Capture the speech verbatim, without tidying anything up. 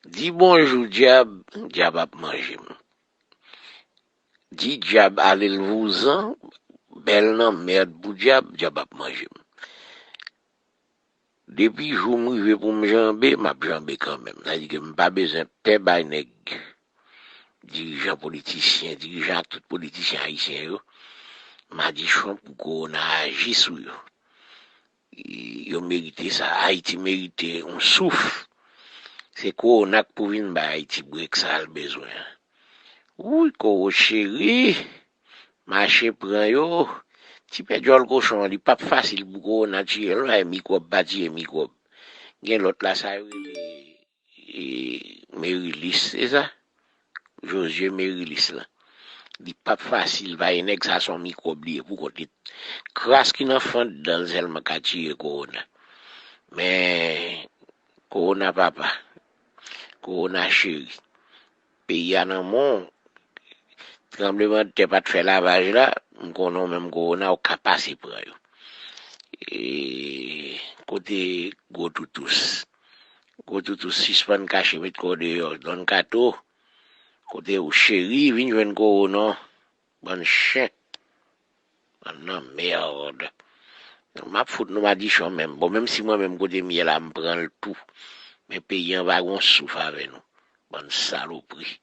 Di bonjou dyab, dyab ap manje m. Di dyab ale l vouzan, bèl nan mèd pou dyab, dyab ap manje m. Depi jou m rive pou m janbe, m ap janbe kanmenm. Sa di ke m pa bezwen pè bay nèg, dirijan politisyen, dirijan ak tout politisyen ayisyen yo, madichon pou kowona aji sou yo. Yo merite sa. Ayiti merite yon souf. Se kowona k pou vin bay Ayiti brek sa l bezwen an. Wouy, kowo cheri, mache pran yo. Ti pè djòl kochon an, li p ap fasil pou kowona tiye l, non, e mikwòb pa tiye mikwòb. Gen lòt la, sa yo rele e, Merilis, se sa? Jozye Merilis lan. Li p ap fasil, paske nèg sa se yon mikwòb li ye pou kont li. Kras ki nan fant dan l sèlman ka tiye kowona. Men, kowona papa, kowona cheri, peyi a nan men w. Tranblemanntè pa t fè lavaj la, m konnen w menm kowona, w ka pase pran yo. E, kote gwo toutous? Gwo toutous, sispann kache, met kò w deyò. Don Kato, kote w cheri, vin jwenn kowona w. Bann chen. Bann nan mèd. M ap fout nou madichon menm. Bon, menm si mwen menm kote m ye la, m pran l tou. Men peyi an pa gon souf avè nou. Bann salopri.